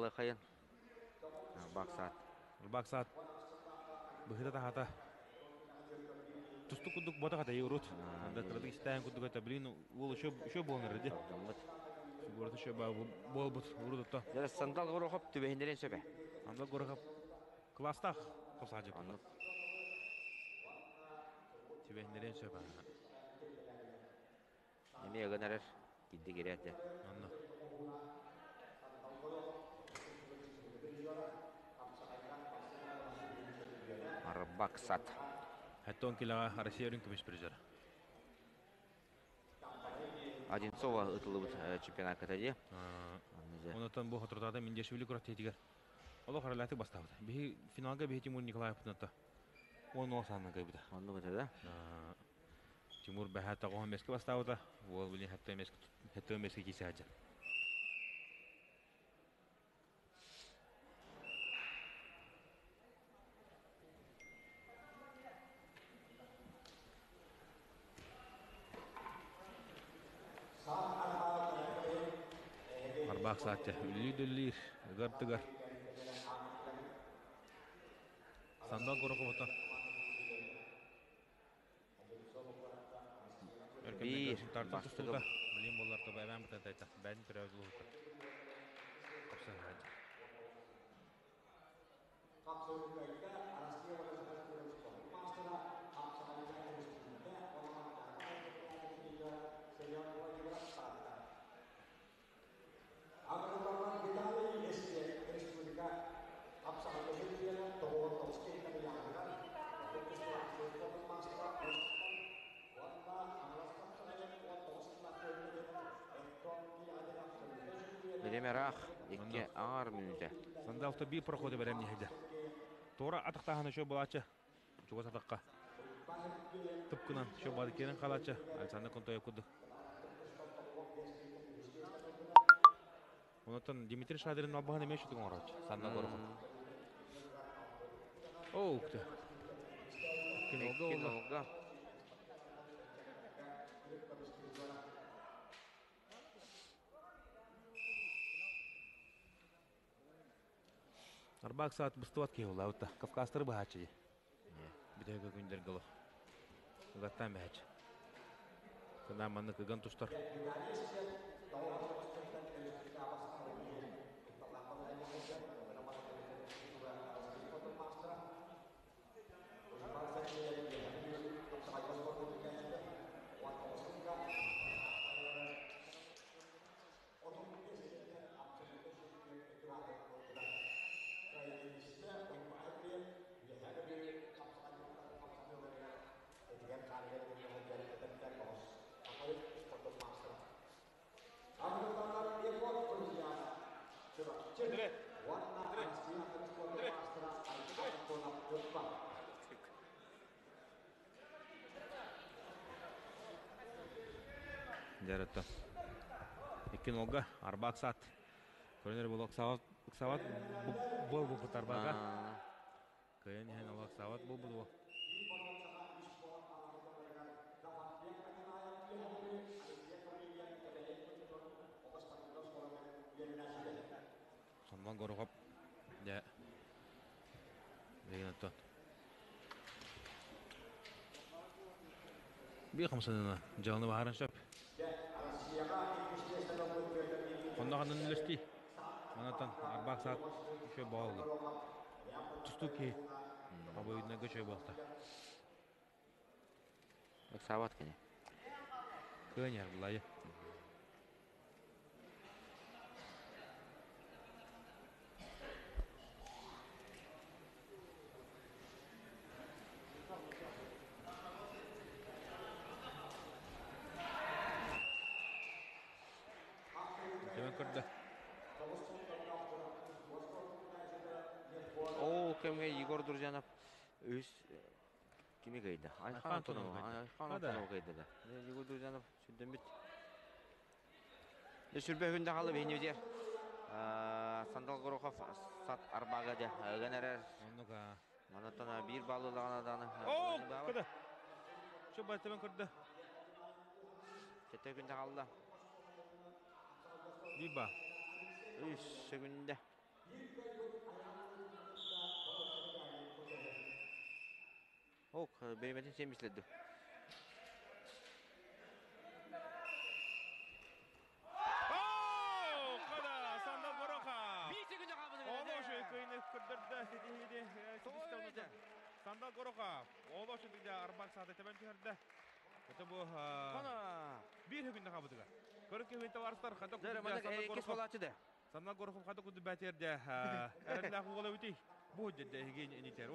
Хайын. Баксаат. Баксаат. Быһыта таһата. Тустук курдук ботах ата урут. Анда кыратык истээн курдук это блин уол еще еще буолнар ди. Фигурата еще буолбут урут отто. Дьэ Сандал Горохов түбэһиннэрин сөбө. Сандал Горохов класстаах хосаажы. Түбэһиннэрин сөбө. Эмиэ ыган эрэр кирди кирээтэ. Онно. Арбак сат. Хаттон килаҕа Россия үрүҥ көмүс призер. Одинцова ытыллыбыт чемпионатка дии. Онотон бу хоторутаата Миндешвили күрэхтэһиитигэр олох аралаатык бастаабыта. Биһи финалга биһи Тимур Николаевпытын 10 саанна кыайбыта. Оннук этэ да? Тимур бэһэ тоҕуһун бэскэ бастаабыта. Уол били хэттэ бэскэ киирсэ сылдьар. Арбаах саатча үллүү-дүллүүр, ыгар-тыгар. Сандал Гороховото Биир Тартан тустуута. Билим боллар тоба эбээн бытантайта. Бэйин төрөөбүт улууһута. Тапсан Бириэмэ ыраах, икки аҥаар мүнүүтэ. Сандалта биир проходу бэлэмниэһидэ. Туора атахтааһын үчүгэй буолааччы. Чугас атахха. Тыпкынан еще бадыкерин халааччы. Александр Контоев курдук. Онтон Дмитрий Шадрин албаһын эмиэ шутук оҥорооччу. Санна Горохов. Оу, ты. Икки нолга. Арбаак саат быстыбат киһи улаабыт да. Кавказтары быһааччы дии. Бүтэһик күндэргэ олох. Ыгаттаан бэһээччи. Кынаан маннык ыган тустар. Дьарытта. Икки нолга Арбак сат. Көрөнөр бұл ыксабат ыксабат бол бу Арбака. Кыайан иһэн ол ыксабат буолбут ол. Сонман Горохоп дьэ билигин оттон биир хамсанына дьаланы баһаран сөп. Онно ханан үлэстии. Манатан арбаах саат еще боолла. Тустуу киһи обоюднайга чөй буолта. Ыксаабат кини. Кыаньар булайы. Дьон көрдө. Ол кэмҥэ Егор Друзьянов үс кими кыайда? Айхан Антонов. Айхан Антонов кыайда да. Егор Друзьянов сүрдэммит. Сүрбэ күндэ халы бейневдер. Сандал Горохов сат арбага дя ыган эрэр. Оннука. Манаттан биир баллылаҕына дааны. О, кыда. Şu байтабан көрдө. Сette күндэ қалды. Биба. Үс секунда. Ок, бириэмэтин сиэн бислэрди. Хада, Сандал Горохов! Биир секунда хаалбыт. Олох кыйны көрдөрдө ситиһиини. Сандал Горохов олох үчүгэй арбак саата тэбэн түһэрдэ. Это бу Хана. биир секунда хаалбытыгар. Көрүк киһи товарыстар хата Дөрө маннык иккис болааччы да. Сандал Горохов хата кудду бәтерде. Эрэллээх уола бити. Бу дедде хигин инитер.